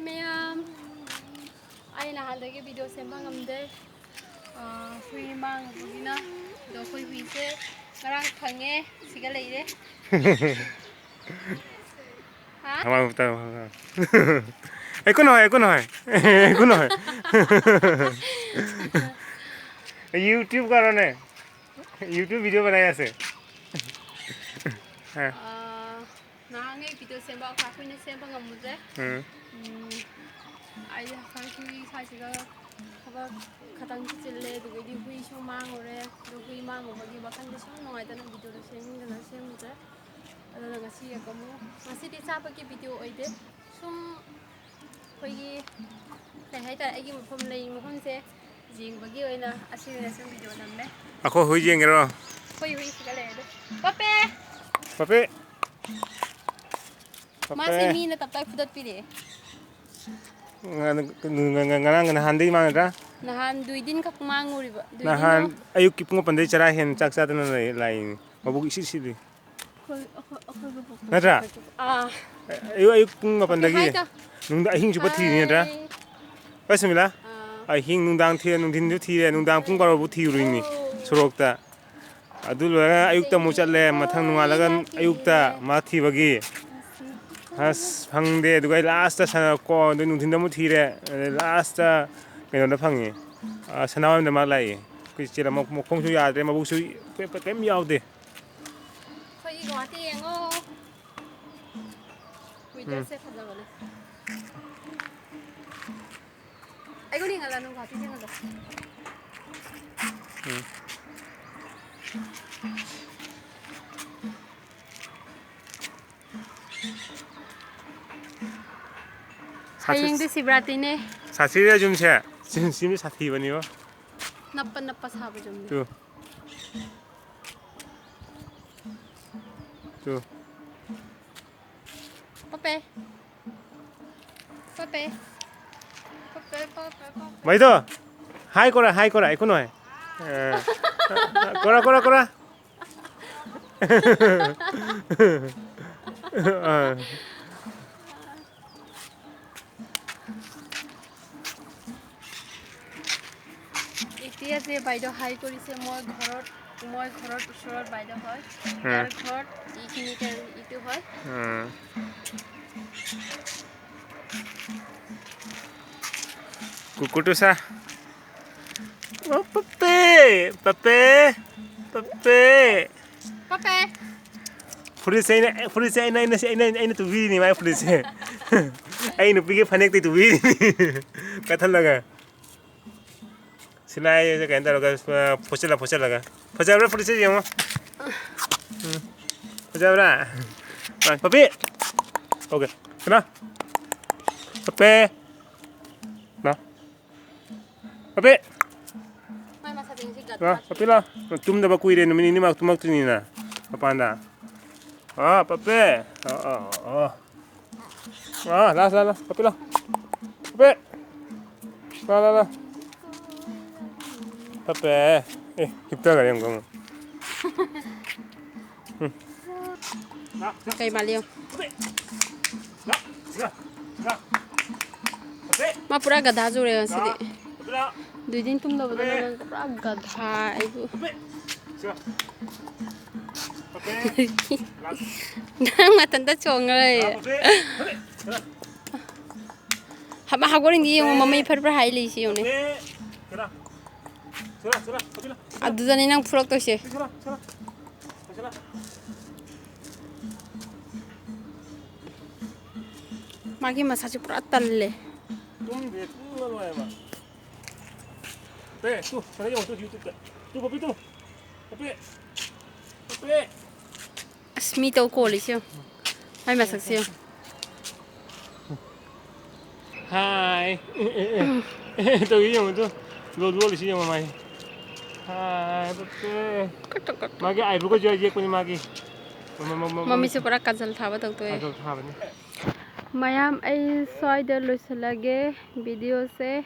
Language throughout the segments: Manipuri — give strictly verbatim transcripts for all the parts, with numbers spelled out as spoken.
ꯃꯌꯥꯝ, ꯑꯩ ꯅꯍꯥꯟꯗꯒꯤ ꯚꯤꯗꯤꯑꯣ ꯁꯦꯝꯕ ꯉꯝꯗꯦ꯫ ꯑꯥ, ꯍꯨꯏ ꯃꯥꯡꯉꯨꯕꯒꯤꯅ꯫ ꯑꯗꯣ ꯑꯩꯈꯣꯏ ꯍꯨꯏꯁꯦ ꯉꯔꯥꯡ ꯐꯪꯉꯦ, ꯁꯤꯒ ꯂꯩꯔꯦ꯫ ꯍꯥ? ꯍꯋꯥꯏ ꯃꯨꯛꯇ ꯍꯋꯥꯏ꯫ ꯑꯩ ꯀꯨꯟ ꯍꯣꯏ, ꯑꯩ ꯀꯨꯟ ꯍꯣꯏ꯫ ꯑꯩ ꯀꯨꯟ ꯍꯣꯏ꯫ YouTube ꯀꯥꯔꯣꯅꯦ꯫ YouTube video ꯕꯅꯥ ꯌꯥꯁꯦ꯫ ꯍꯥ꯫ ꯑꯥ, ꯅꯍꯥꯟꯉꯩ ꯚꯤꯗꯤꯑꯣ ꯁꯦꯝꯕ ꯑꯩꯈꯣꯏ ꯀꯨꯏꯅ ꯁꯦꯝꯕ ꯉꯝꯃꯨꯗ꯭ꯔꯦ꯫ ꯎꯝ꯫ ꯎꯝ, ꯑꯩ ꯉꯁꯥꯏ ꯍꯨꯏ ꯁ꯭ꯋꯥꯏꯁꯤꯗ ꯊꯕꯛ ꯈꯇꯪ ꯆꯤꯜꯂꯦ, ꯑꯗꯨꯗꯒꯤꯗꯤ ꯍꯨꯏꯁꯨ ꯃꯥꯡꯉꯨꯔꯦ꯫ ꯑꯗꯨ ꯍꯨꯏ ꯃꯥꯡꯉꯨꯕꯒꯤ ꯋꯥꯈꯜꯗ ꯁꯨꯝ ꯅꯨꯡꯉꯥꯏꯇꯅ ꯚꯤꯗꯤꯑꯣꯗꯣ ꯁꯦꯝꯅꯤꯡꯗꯅ ꯁꯦꯝꯃꯨꯗ꯭ꯔꯦ꯫ ꯑꯗꯨꯅ ꯉꯁꯤ ꯑꯃꯨꯛ, ꯉꯁꯤꯗꯤ ꯆꯥꯕꯒꯤ ꯚꯤꯗꯤꯑꯣ ꯑꯣꯏꯗꯦ꯫ ꯁꯨꯝ ꯑꯩꯈꯣꯏꯒꯤ, ꯀꯩ ꯍꯥꯏꯇꯥꯔꯦ, ꯑꯩꯒꯤ ꯃꯐꯝ ꯂꯩ ꯃꯐꯝꯁꯦ ꯌꯦꯡꯕꯒꯤ ꯑꯣꯏꯅ ꯑꯁꯤ ꯑꯣꯏꯅ ꯁꯨꯝ ꯚꯤꯗꯤꯑꯣ ꯅꯝꯃꯦ꯫ ꯑꯩꯈꯣꯏ ꯍꯨꯏ ꯌꯦꯡꯒꯦꯔꯣ? ꯑꯩꯈꯣꯏ ꯍꯨꯏ ꯁꯤꯗ ꯂꯩꯔꯦ ꯑꯗꯣ꯫ ꯄꯞꯄꯦ! ꯄꯄꯦ! ꯃꯥꯁꯦ ꯄꯄꯦ! ꯃꯤꯅ ꯇꯞꯇꯥꯏ ꯐꯨꯗꯠꯄꯤꯔꯛꯑꯦ꯫ ꯉ-, ꯉ-, ꯉ-, ꯉꯔꯥꯡ ꯅꯍꯥꯟꯗꯒꯤ ꯃꯥꯡꯒꯗ꯭ꯔꯥ? ꯅꯍꯥꯟ ꯗꯨꯏꯗꯤꯟ ꯈꯛ ꯃꯥꯡꯉꯨꯔꯤꯕ꯫ ꯗꯨꯏꯗꯤꯟꯗꯣ ꯅꯍꯥꯟ ꯑꯌꯨꯛꯀꯤ ꯄꯨꯡ ꯃꯥꯄꯟꯗꯩ ꯆꯔꯥ ꯍꯦꯟꯅ ꯆꯥꯛ ꯆꯥꯗꯅ ꯂꯩ, ꯂꯥꯛꯏꯅꯤ꯫ ꯃꯕꯨꯛ ꯏꯁꯤꯠ ꯁꯤꯠꯂꯤ꯫ ꯑꯩꯈꯣꯏ, ꯑꯩꯈꯣꯏ, ꯑꯩꯈꯣꯏꯒ ꯄꯣꯛꯄ ꯅꯠꯇ꯭ꯔꯥ? ꯑꯥ꯫ ꯑꯌꯨꯛ, ꯑꯌꯨꯛ ꯄꯨꯡ ꯃꯥꯄꯟꯗꯒꯤ ꯍꯥꯏꯗ꯫ ꯅꯨꯡꯗ-, ꯑꯍꯤꯡ ꯆꯨꯞꯄ ꯊꯤꯔꯤꯅꯤ ꯅꯠꯇ꯭ꯔꯥ? ꯍꯥꯏ꯫ ꯍꯣꯏ, ꯁꯨꯃꯤꯂꯥ? ꯑꯥ꯫ ꯑꯍꯤꯡ ꯅꯨꯡꯗꯥꯡ ꯊꯤꯔꯦ, ꯅꯨꯡꯊꯤꯟꯁꯨ ꯊꯤꯔꯦ, ꯅꯨꯡꯗꯥꯡ ꯄꯨꯡ ꯕꯥꯔꯣꯕꯨ ꯊꯤꯔꯨꯔꯤꯅꯤ ꯑꯣ꯫ ꯁꯣꯔꯣꯛꯇ꯫ ꯑꯗꯨ ꯂꯣꯏꯔꯒ ꯑꯌꯨꯛꯇ ꯑꯃꯨꯛ ꯆꯠꯂꯦ, ꯃꯊꯪ ꯅꯣꯡꯉꯥꯜꯂꯒ ꯑꯌꯨꯛꯇ ꯃꯥ ꯊꯤꯕꯒꯤ꯫ ꯑꯁ, ꯐꯪꯗꯦ꯫ ꯑꯗꯨꯒ ꯑꯩ ꯂꯥꯁꯇ ꯁꯥꯟꯅ-, ꯀꯣ, ꯑꯗꯩ ꯅꯨꯡꯊꯤꯟꯗ ꯑꯃꯨꯛ ꯊꯤꯔꯦ꯫ ꯑꯗꯩ ꯂꯥꯁꯇ ꯀꯩꯅꯣꯗ ꯐꯪꯉꯦ꯫ ꯑ, ꯁꯅꯥꯃꯍꯤꯗ ꯃꯥ ꯂꯥꯛꯑꯦ꯫ ꯑꯩꯈꯣꯏ ꯆꯦꯜꯂꯝ-, ꯃꯈꯣꯡꯁꯨ ꯌꯥꯗ꯭ꯔꯦ, ꯃꯕꯨꯛꯁꯨ ꯀꯩꯝ, ꯀꯩꯝ ꯌꯥꯎꯗꯦ꯫ ꯑꯩꯈꯣꯏꯒꯤ ꯒꯨꯍꯥꯇꯤ ꯌꯦꯡꯉꯣ꯫ ꯎꯝ꯫ ꯋꯦꯗꯔꯁꯦ ꯐꯖꯕꯅꯦ꯫ ꯑꯩꯉꯣꯟꯗ ꯌꯦꯡꯍꯜꯂꯅꯨ, ꯒꯨꯍꯥꯇꯤ ꯌꯦꯡꯍꯜꯂꯣ꯫ ꯎꯝ꯫ ꯁꯥꯊꯤ-, ꯍꯌꯦꯡꯗꯤ ꯁꯤꯕꯔꯥꯇ꯭ꯔꯤꯅꯦ꯫ ꯁꯥꯊꯤꯔꯦ ꯌꯨꯝꯁꯦ꯫ ꯌꯨꯝ-, ꯌꯨꯝꯁꯦ ꯁꯥꯊꯤꯕꯅꯤꯕꯣ꯫ ꯅꯞꯄ ꯅꯞꯄ ꯁꯥꯕ ꯌꯨꯝꯅꯦ꯫ ꯇꯨ꯫ ꯇꯨ꯫ ꯄꯄꯦ꯫ ꯄꯄꯦ꯫ ꯄꯄꯦ, ꯄꯄꯦ, ꯄꯄꯦ꯫ ꯃꯩꯗꯣ, hi ꯀꯣꯔꯥ, hi ꯀꯣꯔꯥ, ꯑꯩ ꯀꯨꯟ ꯍꯣꯏ꯫ ꯑ, ꯀꯣꯔꯥ, ꯀꯣꯔꯥ, ꯀꯣꯔꯥ꯫ ꯑ꯫ ইয়াতে বাইদেউ হাই কৰিছে, মই ঘৰত, মই ঘৰত ওচৰত বাইদেউ হয়। ইয়াৰ ঘৰত এইখিনিতে ইটো হয়। কুকুৰটো চা। অ, পাপে, পাপে, পাপে। পাপে। ꯐꯨꯔꯤꯠꯁꯦ ꯑꯩꯅ, ꯐꯨꯔꯤꯠꯁꯦ ꯑꯩꯅ, ꯑꯩꯅ, ꯑꯩꯅ, ꯑꯩꯅ ꯇꯨꯕꯤꯔꯤꯅꯤ, ꯃꯥꯏ ꯐꯨꯔꯤꯠꯁꯦ꯫ ꯑꯩ ꯅꯨꯄꯤꯒꯤ ꯐꯅꯦꯛꯇꯤ ꯇꯨꯕꯤꯔꯤꯅꯤ꯫ ꯀꯠꯊꯠꯂꯒ꯫ ꯁꯤꯂꯥꯏꯁꯦ ꯀꯩꯅꯣ ꯇꯧꯔꯒ, ꯑ, ꯐꯣꯠꯆꯤꯜꯂ, ꯐꯣꯠꯆꯤꯜꯂꯒ꯫ ꯐꯖꯕ꯭ꯔꯥ ꯐꯨꯔꯤꯠꯁꯦ ꯌꯦꯡꯉꯣ꯫ ꯎꯝ꯫ ꯐꯖꯕ꯭ꯔꯥ? ꯑ, ꯄꯄꯤ꯫ ꯑꯣꯀꯦ꯫ ꯀꯅꯥ? ꯄꯄꯦ꯫ ꯅ꯫ ꯄꯄꯦ꯫ ꯃꯥꯏ ꯃꯁꯥ ꯄꯦꯟꯁꯤ ꯒꯠ ꯂꯥ, ꯄꯄꯤ ꯂꯥ꯫ ꯇꯨꯝꯗꯕ ꯀꯨꯏꯔꯦ, ꯅꯨꯃꯤꯠ ꯅꯤꯅꯤ ꯃꯥ ꯇꯨꯝꯃꯛꯇ꯭ꯔꯤꯅꯤꯅ ꯃꯄꯥꯟꯗ꯫ ꯑꯥ, ꯄꯄꯦ꯫ ꯑꯥ, ꯑꯥ, ꯑꯥ꯫ ꯑꯥ, ꯂꯥ, ꯂꯥ, ꯂꯥ, ꯄꯄꯦ ꯂꯥ꯫ ꯄꯄꯦ꯫ ꯂꯥ, ꯂꯥ, ꯂꯥ꯫ ꯄꯄꯦ꯫ ꯑꯦ, ꯍꯤꯞꯊꯈꯔꯦ ꯑꯃꯨꯛꯀ ꯑꯃꯨꯛ꯫ ꯎꯝ꯫ ꯀꯩ ꯃꯥꯜꯂꯤ ꯌꯦꯡꯉꯨ꯫ ꯃꯥ ꯄꯨꯔꯥ ꯒꯙꯥ ꯆꯨꯔꯦ ꯉꯁꯤꯗꯤ꯫ ꯗꯨꯏꯗꯤꯟ ꯇꯨꯝꯗꯕꯗꯨꯅ ꯅꯪ ꯄꯨꯔꯥ ꯒꯙꯥ ꯑꯩꯕꯨ꯫ ꯅꯪ ꯃꯊꯟꯇ ꯆꯣꯡꯉ ꯂꯩꯌꯦ꯫ ꯍꯃ ꯍꯧꯒꯠꯂꯤꯅꯤ ꯌꯦꯡꯉꯣ, ꯃꯃꯩ ꯐꯔ ꯐꯔ ꯍꯥꯏ ꯂꯩꯁꯤ ꯌꯦꯡꯉꯨꯅꯦ꯫ ꯑꯗꯨꯗꯅꯦ ꯅꯪ ꯐꯨꯔꯛꯇꯣꯏꯁꯦ꯫ ꯃꯥꯒꯤ ꯃꯁꯥꯁꯦ ꯄꯨꯔꯥ ꯇꯜꯂꯦ꯫ ꯇꯨꯝꯗꯦ, ꯇꯨꯝꯕ ꯅꯨꯡꯉꯥꯏꯕ꯫ ꯄꯦ, ꯇꯨ, ꯁꯥꯟꯅ ꯌꯦꯡꯉꯣ, ꯇꯨ, YouTube-ꯇ꯫ ꯇꯨ, ꯄꯄꯤ, ꯇꯨ꯫ ꯄꯄꯤ꯫ ꯄꯄꯤ꯫ ꯑꯁ, ꯃꯤ ꯇꯧ ꯀꯣꯜꯂꯤꯁꯦ ꯌꯦꯡꯉꯣ꯫ ꯃꯥꯏ ꯃꯁꯛꯁꯦ ꯌꯦꯡꯉꯣ꯫ ꯍꯥꯏ꯫ ꯑꯦ, ꯑꯦ, ꯑꯦ꯫ ꯑꯦ, ꯇꯧꯔꯤ ꯌꯦꯡꯉꯣ ꯇꯨ꯫ ꯂꯣ-, ꯂꯣꯜꯂꯤꯁꯤ ꯌꯦꯡꯉꯣ ꯃꯥꯏ꯫ ꯍꯥꯏ, ꯄꯄꯤ꯫ ꯀꯠ, ꯀꯠ, ꯀꯠ꯫ ꯃꯥꯒꯤ eyebrow-ꯒꯁꯨ ꯌꯦꯛꯄꯅꯤ ꯃꯥꯒꯤ꯫ ꯃ-, ꯃ-, ꯃ-, ꯃ-, ꯃꯃꯤꯠꯁꯦ ꯄꯨꯔꯥ ꯀꯥꯖꯜ ꯊꯥꯕ ꯇꯧꯗꯣꯏ꯫ ꯀꯥꯖꯜ ꯊꯥꯕꯅꯤ꯫ ꯃꯌꯥꯝ, ꯑꯩ ꯁ꯭ꯋꯥꯏꯗ ꯂꯣꯏꯁꯤꯜꯂꯒꯦ video-ꯁꯦ꯫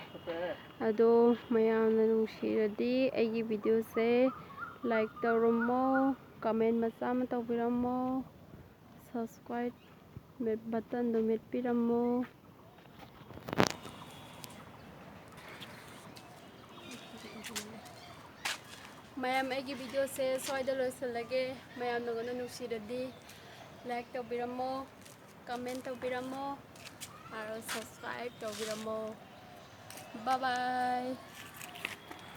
ꯑꯗꯣ ꯃꯌꯥꯝꯅ ꯅꯨꯡꯁꯤꯔꯗꯤ ꯑꯩꯒꯤ video-ꯁꯦ like ꯇꯧꯔꯝꯃꯣ, comment ꯃꯆꯥ ꯑꯃ ꯇꯧꯕꯤꯔꯝꯃꯣ, subscribe button-ꯗꯣ ꯃꯦꯠꯄꯤꯔꯝꯃꯣ꯫ ꯃꯌꯥꯝ, ꯑꯩꯒꯤ videoꯁꯦ ꯁ꯭ꯋꯥꯏꯗ ꯂꯣꯏꯁꯤꯜꯂꯒꯦ꯫ ꯃꯌꯥꯝꯅ ꯑꯩꯉꯣꯟꯗ ꯅꯨꯡꯁꯤꯔꯗꯤ like ꯇꯧꯕꯤꯔꯝꯃꯣ, comment ꯇꯧꯕꯤꯔꯝꯃꯣ, ꯑꯗꯨꯒ subscribe ꯇꯧꯕꯤꯔꯝꯃꯣ꯫ Bye bye꯫